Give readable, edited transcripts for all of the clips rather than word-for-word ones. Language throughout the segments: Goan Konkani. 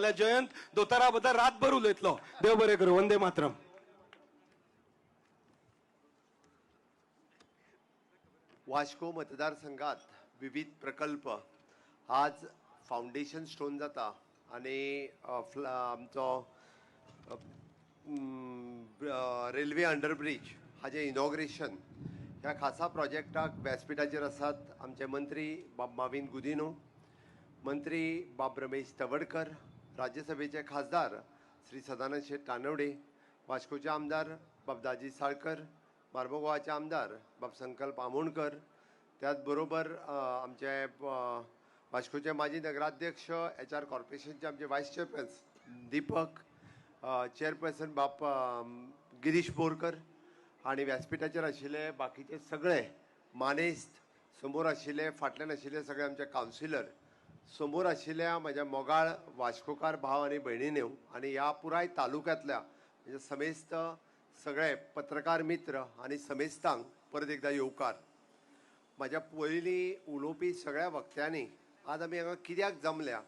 जाल्यार जयंत दोतोरा बद्दल रातभर उलयतलो. देव बरें करूं. वंदे मातरम. वास्को मतदारसंघात विविध प्रकल्प आज फावंडेशन स्टोन जाता आनी आमचो रेल्वे अंडरब्रीज हाजें इनॉग्रेशन ह्या खासा प्रोजेक्टाक व्यासपिठाचेर आसात आमचे मंत्री बाब माविन गुदिन्हो, मंत्री बाब रमेश तवडकर, राज्यसभेचे खासदार श्री सदानंद शेट तानवडे, वास्कोचे आमदार बाब दाजी साळकर, मार्मगोवाचे आमदार बाब संकल्प आमोणकर, त्याच बरोबर आमचे वास्कोचे माजी नगराध्यक्ष, एच आर कॉर्पोरेशनचे आमचे वायस चेअरपर्सन दीपक, चेअरपर्सन बाब गिरीश बोरकर आनी व्यासपिठाचेर आशिल्ले बाकीचे सगळे मानेस्त, समोर आशिल्ले फाटल्यान आशिल्ले सगळे आमचे कावन्सिलर, समोर आशिल्ल्या म्हज्या मोगाळ वास्कोकार भाव आनी भयणींनो आनी ह्या पुराय तालुक्यांतल्या म्हणजे समेस्त सगळे पत्रकार मित्र आनी समेस्तांक परत एकदां येवकार. म्हाज्या पयलीं उलोवपी सगळ्या वक्त्यांनी आज आमी हांगा कित्याक जमल्या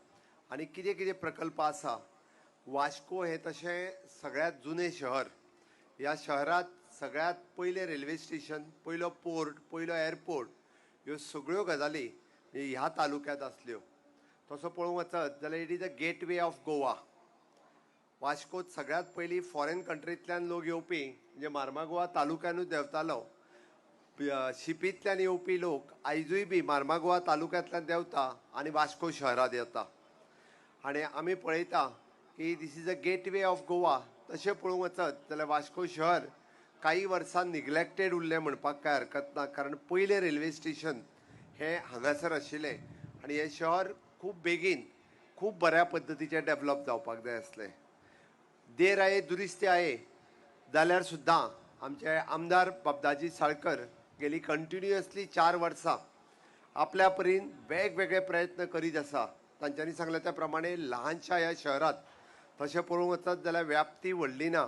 आनी कितें कितें प्रकल्प आसा. वास्को हें तशें सगळ्यांत जुनें शहर. ह्या शहरांत सगळ्यांत पयलें रेल्वे स्टेशन, पयलो पोर्ट, पयलो एअरपोर्ट ह्यो सगळ्यो गजाली ह्या तालुक्यांत आसल्यो. तसो पळोवंक वचत जाल्यार it is a gateway of Goa. वास्कोत सगळ्यांत पयलीं फॉरेन कंट्रींतल्यान लोक येवपी म्हणजे मार्मागोवा तालुक्यानूच देंवतालो. शिपींतल्यान येवपी लोक आयजूय बी मार्मागोवा तालुक्यांतल्यान देंवता आनी वास्को शहरांत येता. आनी आमी पळयता की this is a gateway of Goa. तशें पळोवंक वचत जाल्यार वास्को शहर काही वर्सां निग्लेक्टेड उरलें म्हणपाक कांय हरकत ना, कारण पयलें रेल्वे स्टेशन हें हांगासर आशिल्लें आनी हें शहर खूब बेगीन खूब बऱ्या पद्दतीचें डेवलप जावपाक जाय आसलें. देर आये दुरुस्ती आये जाल्यार सुद्दां आमचे आमदार बाब दाजी साळकर गेली कंटिन्युअसली 4 वर्सां आपल्या परीन वेगवेगळे प्रयत्न करीत आसा. तांच्यांनी सांगलें त्या प्रमाणे ल्हानशा ह्या शहरांत तशें पळोवंक वचत जाल्यार व्याप्ती व्हडली ना.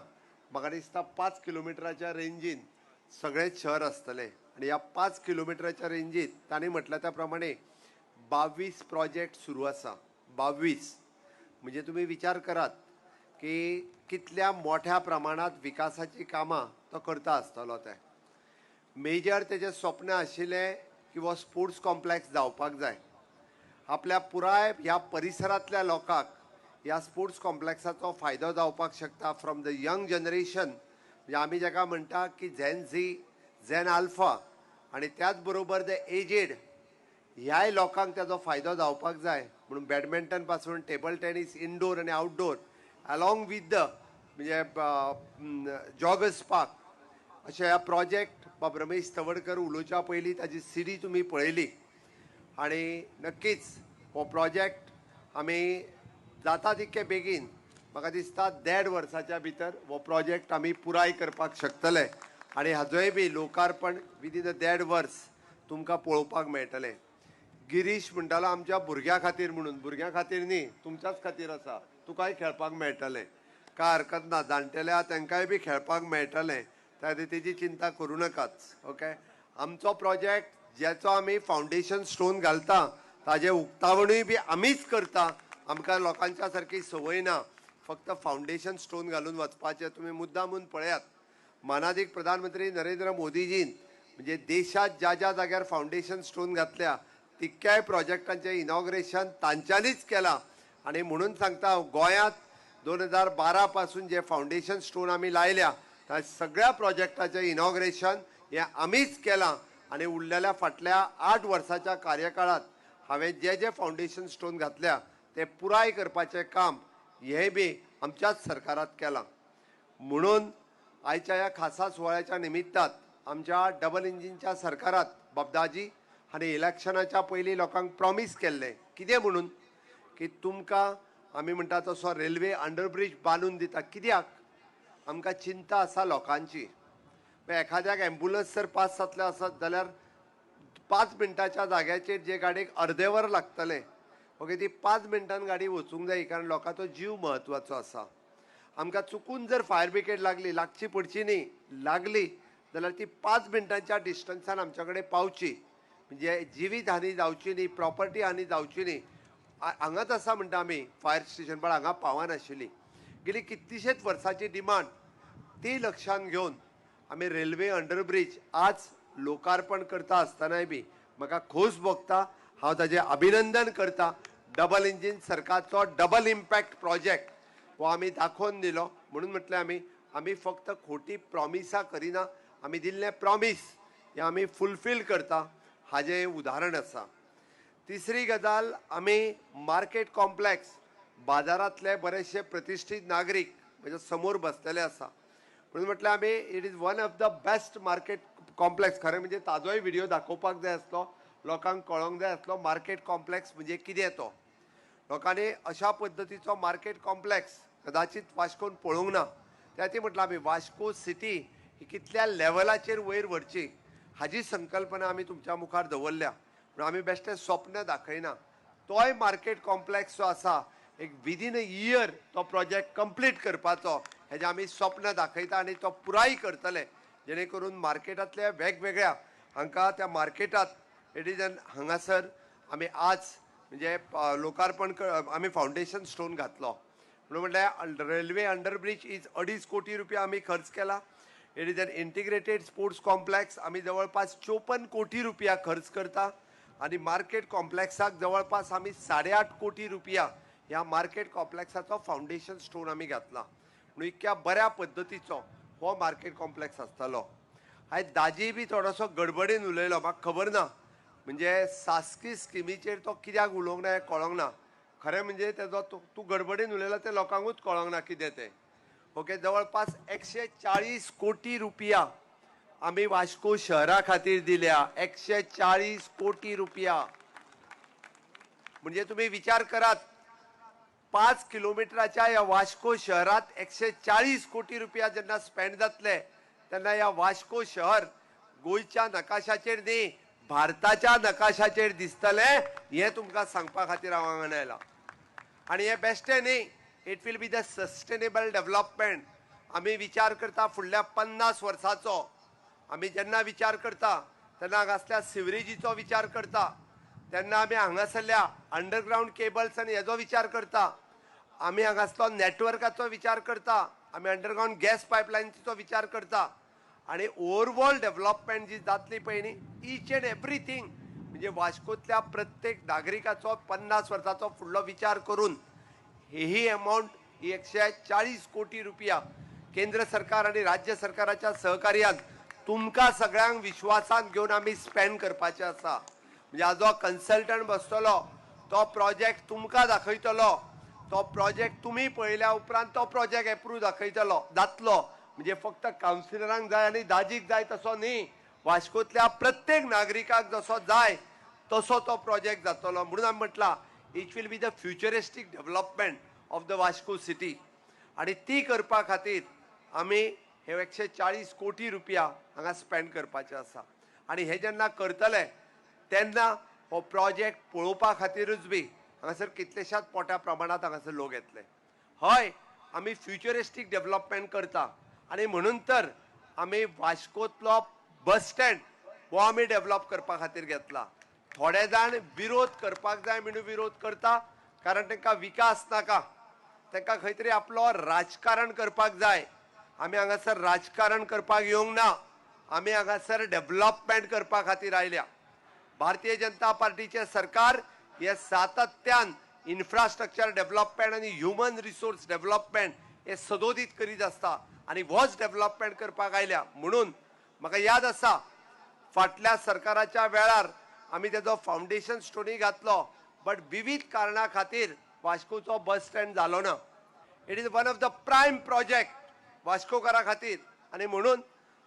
म्हाका दिसता 5 किलोमिटराच्या रेंजीन सगळेंच शहर आसतलें आनी ह्या 5 किलोमिटराच्या रेंजीत तांणी म्हटलें त्या प्रमाणे 22 प्रोजेक्ट सुरू आसा. 22 म्हणजे तुमी विचार करात की कितल्या मोठ्या प्रमाणांत विकासाची कामां तो करता आसतलो. ते मेजर तेजें स्वप्न आशिल्लें की हो स्पोर्ट्स कॉम्प्लेक्स जावपाक जाय. आपल्या पुराय ह्या परिसरांतल्या लोकांक ह्या स्पोर्ट्स कॉम्प्लेक्साचो फायदो जावपाक शकता. फ्रॉम the young generation, म्हणजे आमी जाका म्हणटा की झेन झी, झेन आल्फा आनी त्याच बरोबर the aged ह्याय लोकांक ताजो फायदो जावपाक जाय म्हणून बॅडमिंटन पासून टेबल टेनीस इनडोर आनी आउटडोर अलॉंग विथ the म्हणजे जॉगर्स पार्क अशे ह्या प्रोजेक्ट बाब रमेश तवडकर उलोवच्या पयलीं ताजी सिडी तुमी पळयली आनी नक्कीच हो प्रोजेक्ट आमी जाता तितके बेगीन म्हाका दिसता 1.5 वर्साच्या भितर हो प्रोजेक्ट आमी पुराय करपाक शकतले आनी हाजोय बी लोकार्पण विदीन अ 1.5 वर्स तुमकां पळोवपाक मेळटलें. गिरीश म्हणटालो आमच्या भुरग्यां खातीर म्हणून, भुरग्यां खातीर न्ही, तुमच्याच खातीर आसा, तुकाय खेळपाक मेळटलें, काय हरकत ना, जाणटेल्या तांकांय बी खेळपाक मेळटलें, त्या खातीर तेजी चिंता करूं नाकात. ओके, आमचो प्रोजेक्ट ज्याचो आमी फावंडेशन स्टोन घालता ताजें उक्तावणूय बी आमीच करता. आमकां लोकांच्या सारकी संवय ना फक्त फावंडेशन स्टोन घालून वचपाचें. तुमी मुद्दामून पळयात, मानादीक प्रधानमंत्री नरेंद्र मोदीजीन म्हणजे देशात ज्या ज्या जाग्यार फावंडेशन स्टोन घातल्या तितक्याय प्रोजेक्टांचें इनॉग्रेशन तांच्यांनीच केलां. आनी म्हणून सांगता हांव, गोंयांत 2012 पासून जे फावंडेशन स्टोन आमी लायल्या त्या सगळ्या प्रोजेक्टाचें इनॉग्रेशन हें आमीच केलां. आनी उरलेल्या फाटल्या 8 वर्साच्या कार्यकाळांत हांवें जे जे फावंडेशन स्टोन घातल्या ते पुराय करपाचें काम हें बी आमच्याच सरकारांत केलां. म्हणून आयच्या ह्या खासा सुवाळ्याच्या निमित्तान आमच्या डबल इंजिनच्या सरकारांत बाबदाजी आनी इलेक्शनाच्या पयलीं लोकांक प्रॉमीस केल्लें कितें म्हणून की तुमकां आमी म्हणटा तसो रेल्वे अंडरब्रीज बांदून दिता. कित्याक? आमकां चिंता आसा लोकांची. एखाद्याक एम्बुलन्स जर पास जातले आसत जाल्यार 5 मिनटाच्या जाग्याचेर जे गाडयेक अर्दें वर लागतलें, ओके, ती 5 मिनटान गाडी वचूंक जाय, कारण लोकांचो जीव म्हत्वाचो आसा. आमकां चुकून जर फायर ब्रिगेड लागली, लागची पडची न्ही, लागली जाल्यार ती 5 मिनटांच्या डिस्टन्सान आमच्या कडेन पावची, म्हणजे जिवीत हानी जावची न्ही, प्रॉपर्टी हानी जावची न्ही. हांगाच आसा म्हणटा आमी फायर स्टेशन, पण हांगा पावनाशिल्ली. गेली कितलीशेच वर्सांची डिमांड ती लक्षांत घेवन आमी रेल्वे अंडरब्रीज आज लोकार्पण करता आसतनाय बी म्हाका खोस भोगता. हांव ताजें अभिनंदन करता. डबल इंजीन सरकारचो डबल इम्पॅक्ट प्रोजेक्ट हो आमी दाखोवन दिलो. म्हणून म्हटलें आमी आमी फक्त खोटी प्रॉमिसां करिना, आमी दिल्लें प्रॉमीस हें आमी फुलफील करता, हाजें उदाहरण आसा. तिसरी गजाल, आमी मार्केट कॉम्प्लेक्स, बाजारांतले बरेचशे प्रतिश्ठीत नागरीक म्हज्या समोर बसलेले आसा, म्हणून म्हटलें आमी it is one of the best market complex. खरें म्हणजे ताजोय व्हिडियो दाखोवपाक जाय आसलो, लोकांक कळोंक जाय आसलो मार्केट कॉम्प्लेक्स म्हणजे कितें तो. लोकांनी अशा पद्दतीचो मार्केट कॉम्प्लेक्स कदाचित वास्कोन पळोवंक ना. त्या खातीर म्हटलां आमी वास्को सिटी ही कितल्या लेवलाचेर वयर व्हरची हाजी संकल्पना आमी तुमच्या मुखार दवरल्या. म्हणून आमी बेश्टें स्वप्न दाखयना. तोय मार्केट कॉम्प्लेक्स जो आसा एक विदीन अ इयर तो प्रोजेक्ट कंप्लीट करपाचो हेजें आमी स्वप्न दाखयता आनी तो पुराय करतले, जेणे करून मार्केटांतल्या वेगवेगळ्या हांकां त्या मार्केटांत it is an हांगासर आमी आज म्हणजे लोकार्पण आमी फावंडेशन स्टोन घातलो. म्हणून म्हटल्यार रेल्वे अंडरब्रीज is 2.5 कोटी रुपया आमी खर्च केला. It is an integrated sports complex, आमी जवळपास 54 कोटी रुपया खर्च करता आनी मार्केट कॉम्प्लेक्साक जवळपास आमी 8.5 कोटी रुपया ह्या मार्केट कॉम्प्लेक्साचो फावंडेशन स्टोन आमी घातला. म्हणून इतक्या बऱ्या पद्दतीचो हो मार्केट कॉम्प्लेक्स आसतलो. हांवें दाजी बी थोडोसो गडबडीन उलयलो, म्हाका खबर ना म्हणजे सासकी स्किमीचेर तो कित्याक उलोवंक ना हें कळोंक ना. खरें म्हणजे तेजो तूं गडबडीन उलयला तें लोकांकूच कळोंक ना कितें तें. ओके, जवळपास 140 कोटी रुपया आमी वास्को शहरा खातीर दिल्या. 140 कोटी रुपया म्हणजे तुम्ही विचार करात, 5 किलोमिटराच्या ह्या वास्को शहरात 140 कोटी रुपया जेन्ना स्पेंड जातले तेन्ना ह्या वास्को शहर गोंयच्या नकाशाचेर न्ही, भारताच्या नकाशाचेर दिसतलें, हें तुमकां सांगपा खातीर हांव हांगा आयलां. आनी हें बेश्टें न्ही, it will be the sustainable development. आमी विचार करता फुडल्या 50 वर्साचो. आमी जेन्ना विचार करता तेन्ना हांगासल्या सिवरेजीचो विचार करता, तेन्ना आमी हांगासरल्या अंडरग्रावंड केबल्स आनी हेजो विचार करता, आमी हांगासलो नॅटवर्काचो विचार करता, आमी अंडरग्रावंड गॅस पायपलायनीचो विचार करता आनी ओवरऑल डेव्हलपमेंट जी जातली पळय न्ही, इच एंड एवरीथींग, म्हणजे वास्कोतल्या प्रत्येक नागरिकाचो 50 वर्साचो फुडलो विचार करून ही अमावंट, ही 140 कोटी रुपया केंद्र सरकार आनी राज्य सरकाराच्या सहकार्यान तुमकां सगळ्यांक विश्वासांत घेवन आमी स्पेंड करपाचें आसा. म्हणजे हाजो कन्सल्टंट बसतलो, तो प्रोजेक्ट तुमकां दाखयतलो, तो प्रोजेक्ट तुमी पळयल्या उपरांत तो प्रोजेक्ट एप्रूव दाखयतलो जातलो. म्हणजे फक्त कावन्सिलरांक जाय आनी दाजीक जाय तसो न्ही, वास्कोतल्या प्रत्येक नागरिकाक जसो जाय तसो तो प्रोजेक्ट जातलो. म्हणून आमी म्हटलां it will be the futuristic development of the Vasco city आनी ती करपा खातीर आमी हे 140 कोटी रुपया हांगा स्पेंड करपाचे आसा. आनी हे जेन्ना करतले तेन्ना हो प्रोजेक्ट पळोवपा खातीरूच बी हांगासर कितलेशाच मोठ्या प्रमाणांत हांगासर लोक येतले. हय, आमी फ्युचरिस्टीक डेव्हलपमेंट करता आनी म्हणून तर आमी वास्कोतलो बस स्टँड हो आमी डेव्हलप करपा खातीर घेतला. थोडे जाण विरोध करपाक जाय म्हणून विरोध करता, कारण तांकां विकास नाका, तांकां खंय तरी आपलो राजकारण करपाक जाय. आमी हांगासर राजकारण करपाक येवंक ना, आमी हांगासर डेव्हलपमेंट करपा खातीर आयल्या. भारतीय जनता पार्टीचे सरकार हे सातत्यान इन्फ्रास्ट्रक्चर डेव्हलपमेंट आनी ह्युमन रिसोर्स डेव्हलपमेंट हे सदोदीत करीत आसता आनी होच डेव्हलपमेंट करपाक आयल्या. म्हणून म्हाका याद आसा, फाटल्या सरकाराच्या वेळार आमी तेजो फावंडेशन स्टोनी घातलो, बट विविध कारणा खातीर वास्कोचो बस स्टँड जालो ना. It is one of the prime project वास्कोकारा खातीर आनी म्हणून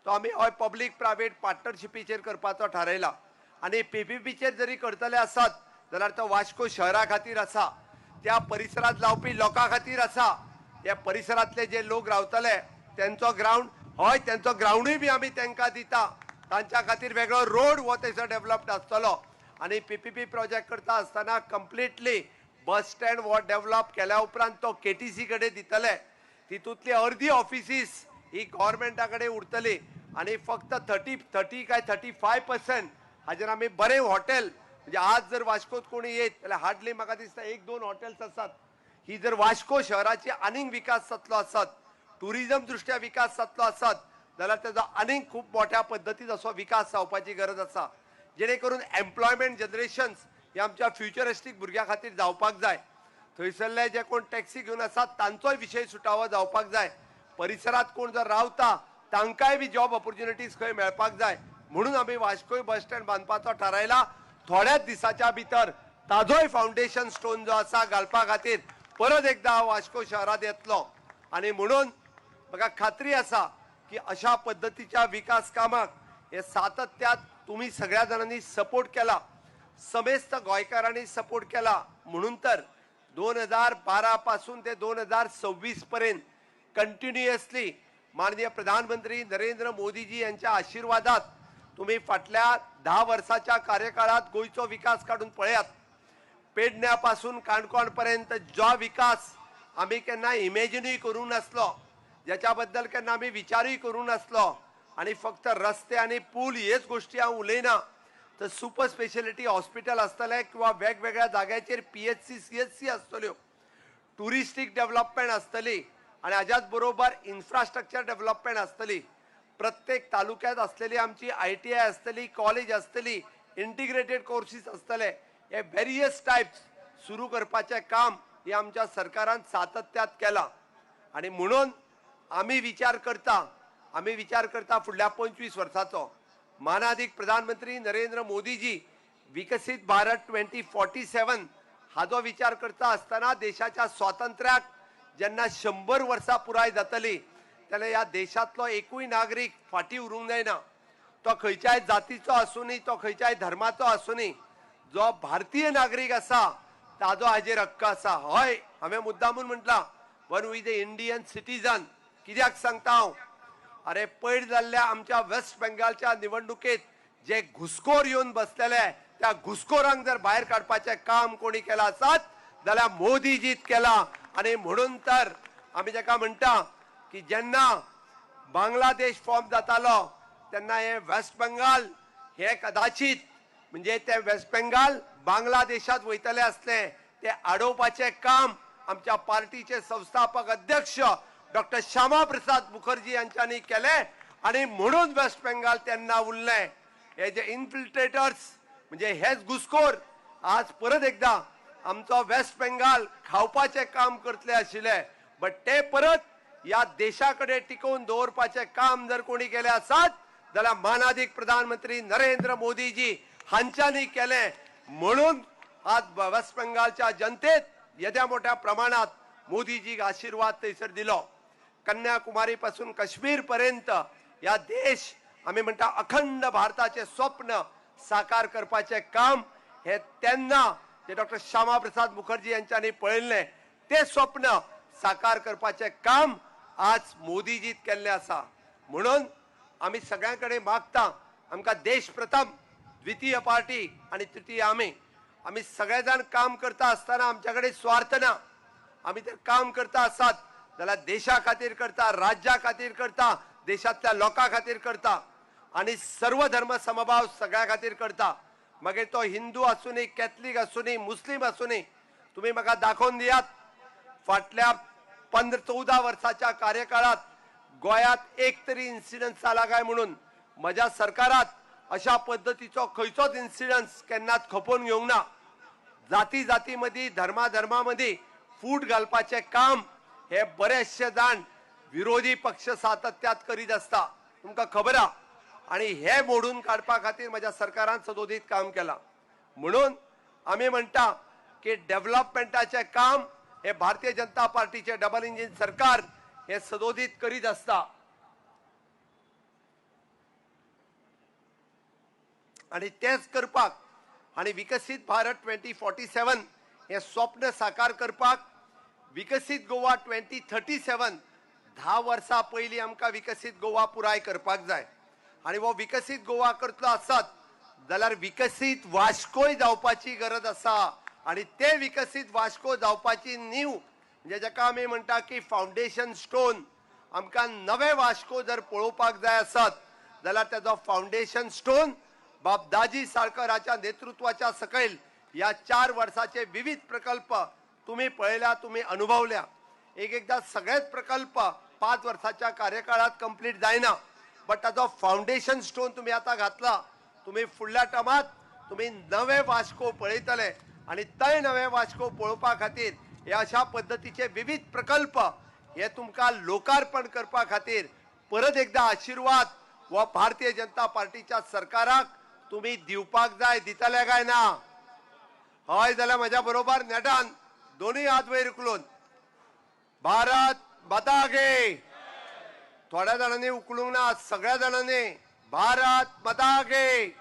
तो आमी हय पब्लीक प्रायवेट पार्टनरशिपीचेर करपाचो थारायला. आनी पीपीपीचेर जरी करतले आसत जाल्यार तो वास्को शहरा खातीर आसा, त्या परिसरांत रावपी लोकां खातीर आसा. त्या परिसरांतले जे लोक रावतले तेंचो ग्रावंड, हय तेंचो ग्रावंडूय बी आमी तांकां दिता. तांच्या खातीर वेगळो रोड हो थंयसर डेव्हलप्ड आसतलो. आनी पीपीपी प्रोजेक्ट करता आसतना कंप्लिटली बस स्टँड हो डेव्हलप केल्या उपरांत तो केटीसी कडेन दितले. तितूंतली अर्दी ऑफिसीस ही गव्हर्मेंटा कडेन उरतली आनी फक्त थर्टी थर्टी काय 35% हाजेर आमी बरें हॉटेल, म्हणजे म्हणजे आज जर वास्कोत कोणी येत जाल्यार हार्डली म्हाका दिसता 1-2 हॉटेल्स आसात. ही जर वास्को शहराची आनीक विकास जातलो आसत, टुरिजम दृश्ट्या विकास जातलो आसत जाल्यार तेजो आनीक खूब मोठ्या पद्दतीन असो विकास जावपाची गरज आसा, जेणे करून एम्प्लॉयमेंट जनरेशन्स हे आमच्या फ्युचरिस्टीक भुरग्यां खातीर जावपाक जाय. थंयसरले जे कोण टॅक्सी घेवन आसात तांचोय विशय सुटावो जावपाक जाय. परिसरांत कोण जर रावता तांकांय बी जॉब ऑपॉर्च्युनिटीज खंय मेळपाक जाय. म्हणून आमी वास्कोय बस स्टँड बांदपाचो थारायला. थोड्याच दिसाच्या भितर ताजोय फावंडेशन स्टोन जो आसा घालपा खातीर परत एकदा वास्को शहरांत येतलो. आनी म्हणून म्हाका खात्री आसा की अशा पद्दतीच्या विकास कामाक हे सातत्यात तुमी सगळ्या जाणांनी सपोर्ट केला, समेस्त गोंयकारांनी सपोर्ट केला. म्हणून तर 2012 पासून ते 2026 पर्यंत कंटिन्युअसली माननीय प्रधानमंत्री नरेंद्र मोदीजी यांच्या आशीर्वादात तुम्ही फाटल्या 10 वर्साच्या कार्यकाळात गोंयचो विकास काडून पळयात. पेडण्या पासून काणकोण पर्यंत जो विकास आमी केन्ना इमेजिनूय करूंक नासलो, ज्याच्या बद्दल केन्ना आमी विचारूय करूंक नासलो, आनी फक्त रस्ते आनी पूल हेच गोश्टी हांव उलयना, तर सुपर स्पेशलिटी हॉस्पिटल आसतलें किंवा वेगवेगळ्या जाग्याचेर PHC CHC आसतल्यो, टुरिस्टीक डेव्हलपमेंट आसतली आनी हाज्याच बरोबर इन्फ्रास्ट्रक्चर डेव्हलपमेंट आसतली. प्रत्येक तालुक्यात आसलेली आमची ITI आसतली, कॉलेज आसतली, इंटिग्रेटेड कोर्सीस आसतले. हे वेरियस टायप्स सुरू करपाचें काम हे आमच्या सरकारान सातत्यात केलां. आनी म्हणून आमी विचार करता, आमी विचार करता फुडल्या 25 वर्साचो. मानादीक प्रधानमंत्री नरेंद्र मोदीजी विकसीत भारत 2047 हाजो विचार करता आसतना देशाच्या स्वातंत्र्याक जेन्ना 100 वर्सां पुराय जातली तेन्ना ह्या देशांतलो एकूय नागरीक फाटीं उरूंक जायना. तो खंयच्याय जातीचो आसुनी, तो खंयच्याय धर्माचो आसुनी, जो भारतीय नागरीक आसा ताजो हाजेर हक्क आसा. हय, हांवें मुद्दामून म्हटलां one with a Indian citizen. कित्याक सांगता हांव? अरे पयर जाल्ल्या आमच्या वेस्ट बेंगालच्या निवडणुकेत जे घुसखोर येवन बसलेले त्या घुसखोरांक जर भायर काडपाचें काम कोणी केलां आसत जाल्यार मोदीजीत केलां. आनी म्हणून तर आमी ताका म्हणटा की जेन्ना बांगलादेश फॉर्म जातालो तेन्ना हे वेस्ट बेंगाल हे कदाचित म्हणजे ते वेस्ट बेंगाल बांगलादेशात वयतले आसले, ते आडोवपाचें काम आमच्या पार्टीचे संस्थापक अध्यक्ष डॉक्टर श्यामा प्रसाद मुखर्जी यांच्यानी केलें आनी म्हणून वेस्ट बेंगाल तेन्ना उरलें. हे जे इन्फिल्ट्रेटर्स म्हणजे हेच घुसखोर आज परत एकदा आमचो वेस्ट बेंगाल खावपाचें काम करतले आशिल्ले, बट ते परत ह्या देशा कडेन टिकोवन दवरपाचें काम जर कोणी केलें आसत जाल्यार मानादीक प्रधानमंत्री नरेंद्र मोदीजी हांच्यांनी केलें. म्हणून आज वेस्ट बेंगालच्या जनतेत येद्या मोठ्या प्रमाणात मोदीजीक आशिर्वाद थंयसर दिलो. कन्याकुमारी पासून काश्मीर पर्यंत ह्या देश आमी म्हणटा अखंड भारताचें स्वप्न साकार करपाचें काम हे तेन्ना जे डॉक्टर श्यामा प्रसाद मुखर्जी यांच्यांनी पळयल्लें तें स्वप्न साकार करपाचें काम आज मोदीजीत केल्लें आसा. म्हणून आमी सगळ्यां कडेन मागता, आमकां देश प्रथम, द्वितीय पार्टी आनी तृतीय आमी. आमी सगळे जाण काम करता आसतना आमच्या कडेन स्वार्थ ना. आमी जर काम करता आसात जाल्यार देशा खातीर करता, राज्या खातीर करता, देशांतल्या लोकां खातीर करता आनी सर्व धर्म समभाव सगळ्या खातीर करता. मागीर तो हिंदू आसूनी, कॅथलीक आसूनी, मुस्लीम आसूनी. तुमी म्हाका दाखोवन दियात फाटल्या 15-14 वर्साच्या कार्यकाळात गोंयांत एक तरी इन्सिडन्स जाला काय म्हणून. म्हज्या सरकारात अशा पद्दतीचो खंयचोच इन्सिडन्स केन्नाच खपोवन घेवंक ना. जाती जाती मदीं, धर्मा धर्मा मदीं फूट घालपाचें काम हे बरेचशे जाण विरोधी पक्ष सातत्यात करीत आसता, तुमकां खबर आहा. आनी हे मोडून काडपा खातीर म्हज्या सरकारान सदोदीत काम केलां. म्हणून आमी म्हणटा की डेव्हलपमेंटाचें काम हे भारतीय जनता पार्टीचे डबल इंजीन सरकार हे सदोदीत करीत आसता. आनी तेच करपाक आनी विकसीत भारत 2047 हे स्वप्न साकार करपाक विकसीत गोवा 2037 10 वर्सां पयलीं आमकां विकसीत गोवा पुराय करपाक जाय. आनी हो विकसीत गोवा करतलो आसत जाल्यार विकसीत वास्कोय जावपाची गरज आसा. आनी ते विकसीत वास्को जावपाची नीव म्हणजे जाका आमी म्हणटा की फावंडेशन स्टोन, आमकां नवें वास्को जर पळोवपाक जाय आसत जाल्यार तेजो फावंडेशन स्टोन बाब दाजी साळकर हाच्या नेतृत्वाच्या सकयल ह्या 4 वर्साचे विविध प्रकल्प तुम्ही पळयल्या, तुम्ही अनुभवल्या। एक एकदा सगळेच प्रकल्प 5 वर्साच्या कार्यकाळात कंप्लीट जायना, बट ताजो फावंडेशन स्टोन तुम्ही आता घातला। तुम्ही फुडल्या टर्मात तुम्ही नवे वास्को पळयतले आनी ते नवे वास्को पळोवपा खातीर हे अशा पद्दतीचे विविध प्रकल्प हे तुमकां लोकार्पण करपा खातीर परत एकदा आशिर्वाद वा भारतीय जनता पार्टीच्या सरकाराक तुम्ही दिवपाक जाय। दितले काय ना? हय जाल्यार म्हज्या बरोबर नेटान दोनूय हात वयर उखलून भारत माता की। थोड्या जाणांनी उखलूंक ना, सगळ्या जाणांनी भारत माता की।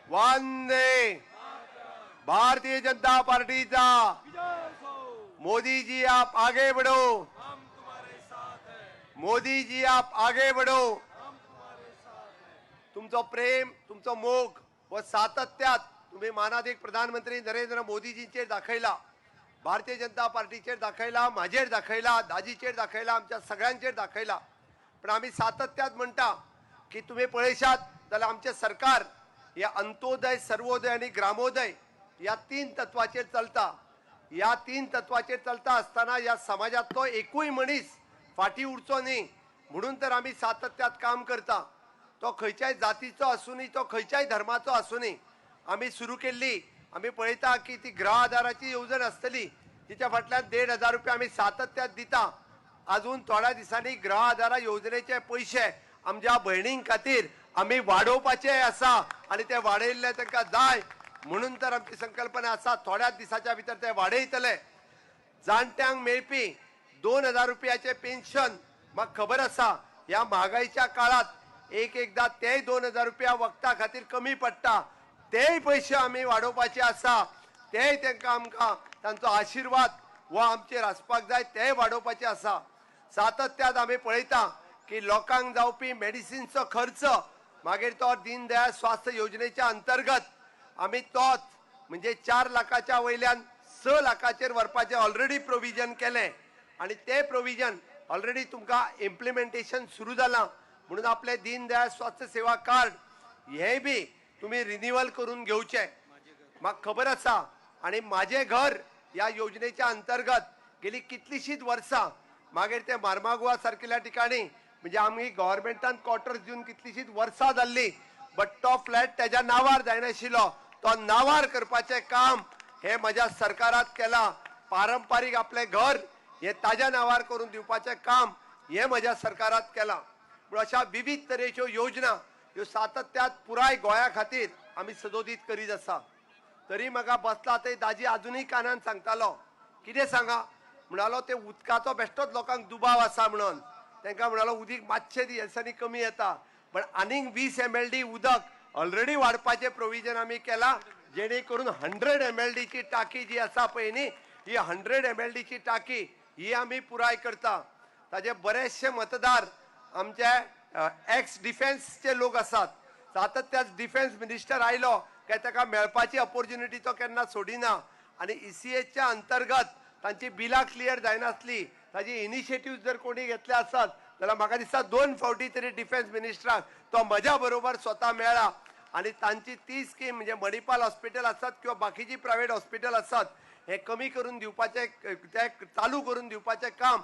वंदे भारतीय जनता पार्टीचा। मोदी जी आप आगे बढ़ो, मोदी जी आप आगे बढ़ो। तुमचो प्रेम, तुमचो मोग व सातत्यात तुम्ही मानादीक प्रधानमंत्री नरेंद्र मोदीजींचेर दाखयला, भारतीय जनता पार्टीचेर दाखयला, म्हाजेर दाखयला, दाजीचेर दाखयला, आमच्या सगळ्यांचेर दाखयला। पण आमी सातत्यात म्हणटा की तुम्ही पळयशात जाल्यार आमचें सरकार हे अंत्योदय, सर्वोदय आनी ग्रामोदय ह्या 3 तत्वाचेर चलता। ह्या 3 तत्वाचेर चलता आसतना ह्या समाजांतलो एकूय मनीस फाटीं उरचो न्ही म्हणून तर आमी सातत्यात काम करता। तो खंयच्याय जातीचो आसूनी, तो खंयच्याय धर्माचो आसूनी, आमी सुरू केल्ली आमी पळयता की ती गृह आधाराची येवजण आसतली, तिच्या फाटल्यान 1500 रुपया आमी सातत्यात दिता। अजून थोड्या दिसांनी गृह आधारा येवजणेचे पयशे आमच्या भयणीं खातीर आमी वाडोवपाचे आसा आनी ते वाडयल्ले तांकां जाय म्हणून तर आमची संकल्पना आसा। थोड्याच दिसाच्या भितर ते वाडयतले। जाणट्यांक मेळपी 2000 रुपयाचे पेन्शन म्हाका खबर आसा ह्या म्हागाईच्या काळात एक एकदा तेय 2000 रुपया वखदा खातीर कमी पडटा, तेय पयशे आमी वाडोवपाचे आसा। तेय तांकां आमकां तांचो आशिर्वाद हो आमचेर आसपाक जाय, तेय वाडोवपाचे आसा। सातत्यात आमी पळयता की लोकांक जावपी मेडिसिनचो खर्च मागीर तो दीनदयाळ स्वास्थ्य योजनेच्या अंतर्गत आमी तोच म्हणजे 4 लाखाच्या वयल्यान 6 लाखाचेर व्हरपाचें ऑलरेडी प्रोविजन केलें आनी तें प्रोविजन ऑलरेडी तुमकां इम्प्लिमेंटेशन सुरू जालां। म्हणून आपलें दीनदयाळ स्वास्थ्य सेवा कार्ड हें बी तुमी रिन्युअल करून घेवचें। म्हाका खबर आसा आनी म्हाजें घर ह्या योजनेच्या अंतर्गत गेली कितलींशींच वर्सां मागीर ते मार्मागोवा सारकिल्ल्या ठिकाणी म्हणजे आमी गव्हर्मेंटान क्वॉर्टर्स दिवन कितलींशींच वर्सां जाल्लीं, बट तो फ्लॅट तेज्या नांवार जायनाशिल्लो, तो नांवार करपाचें काम हें म्हज्या सरकारात केलां। पारंपारीक आपलें घर हें ताज्या नांवार करून दिवपाचें काम हें म्हज्या सरकारात केलां। पूण अशा विविध तरेच्यो योजना ह्यो सातत्यात पुराय गोंया खातीर आमी सदोदीत करीत आसा। तरी म्हाका बसला ते दाजी आजुनूय कानान सांगतालो, कितें सांगा म्हणालो, ते उदकाचो बेश्टोच लोकांक दुबाव आसा म्हणून तांकां म्हणालो उदीक मातशें दिसांनी कमी येता, पण आनीक 20 MLD उदक ऑलरेडी वाडपाचें प्रोविजन आमी केलां, जेणे करून 100 MLDची टाकी जी आसा पळय न्ही, ही 100 MLDची टाकी ही आमी पुराय करता। ताजे बरेचशे मतदार आमचे एक्स डिफेन्सचे लोक आसात। सातत्याच डिफेन्स मिनिस्टर आयलो काय ताका मेळपाची ऑपोर्च्युनिटी तो केन्ना सोडिना आनी ECHच्या अंतर्गत तांची बिलां क्लियर जायनासली, ताजी इनिशिएटीव जर कोणी घेतले आसत जाल्यार म्हाका दिसता 2 फावटी तरी डिफेन्स मिनिस्टराक तो म्हज्या बरोबर स्वता मेळ्ळा आनी तांची ती स्कीम म्हणजे मणिपाल हॉस्पिटल आसत किंवा बाकीची प्रायवेट हॉस्पिटल आसत हे कमी करून दिवपाचें, ते चालू करून दिवपाचें काम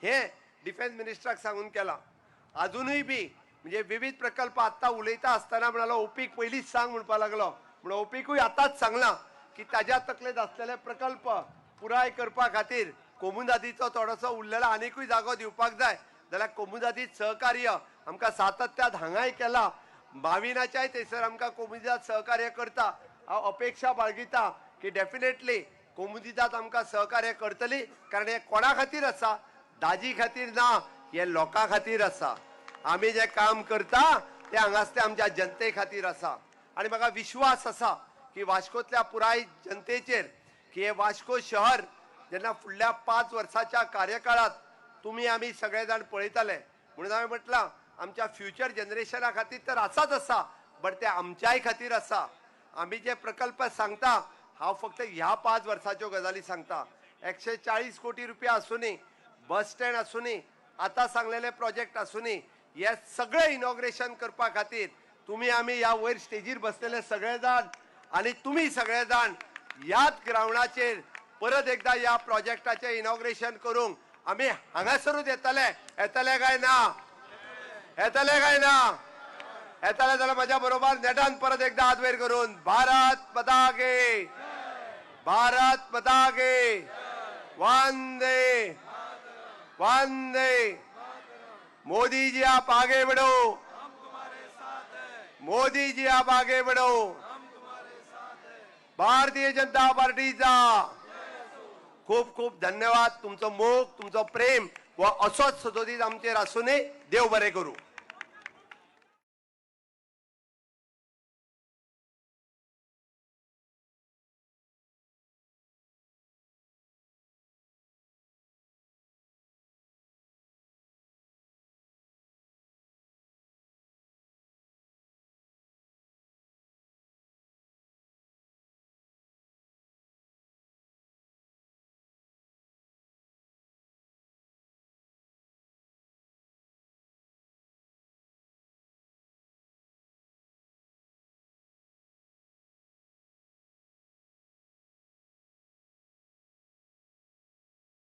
हे डिफेन्स मिनिस्टराक सांगून केलां। अजुनूय बी म्हणजे विविध प्रकल्प आत्तां उलयता आसतना म्हणालो ओपीक पयलींच सांग म्हणपाक लागलो, म्हणून ओपीकूय आतांच सांगलां की ताज्या तकलेंत आसलेले प्रकल्प पुराय करपा खातीर कोमुनिदादीचो थोडोसो उरलेलो आनिकूय जागो दिवपाक जाय जाल्यार कोमुनिदादीत सहकार्य आमकां सातत्यात हांगाय केलां, माविनाच्याय थंयसर आमकां कोमुनिदाद सहकार्य करता। हांव अपेक्षा बाळगिता की डेफिनेटली कोमुनिदाद आमकां सहकार्य करतली, कारण हें कोणा खातीर आसा, दाजी खातीर ना, हें लोकां खातीर आसा। आमी जें काम करता तें हांगासले आमच्या जनते खातीर आसा आनी म्हाका विश्वास आसा की वास्कोतल्या पुराय जनतेचेर की हें वास्को शहर जेन्ना फुडल्या 5 वर्साच्या कार्यकाळात तुमी आमी सगळे जाण पळयतले, म्हणून हांवें म्हटलां आमच्या फ्युचर जनरेशना खातीर तर आसाच आसा, बट ते आमच्याय खातीर आसा। आमी जे प्रकल्प सांगता, हांव फक्त ह्या 5 वर्साच्यो गजाली सांगता। 140 कोटी रुपया आसूनी, बस स्टँड आसूनी, आतां सांगलेले प्रोजेक्ट आसूनी, हे सगळे इनॉग्रेशन करपा खातीर तुमी आमी ह्या वयर स्टेजीर बसलेले सगळे जाण आनी तुमी सगळे जाण ह्याच ग्रावंडाचेर परत एकदा ह्या प्रोजेक्टाचें इनॉग्रेशन करूंक आमी हांगासरूच येतले. येतले काय ना? येतले काय ना? येतले जाल्यार म्हज्या बरोबर नेटान परत एकदा हात वयर करून भारत माता की, भारत माता की, वंदे वंदे. मोदी जी, आप आगे बढ़ो. मोदी जी, आप आगे बढ़ो. भारतीय जनता पार्टीचा. खूप खूप धन्यवाद. तुमचो मोग, तुमचो प्रेम व असोच सदोदीत आमचेर आसूनय. देव बरें करूं.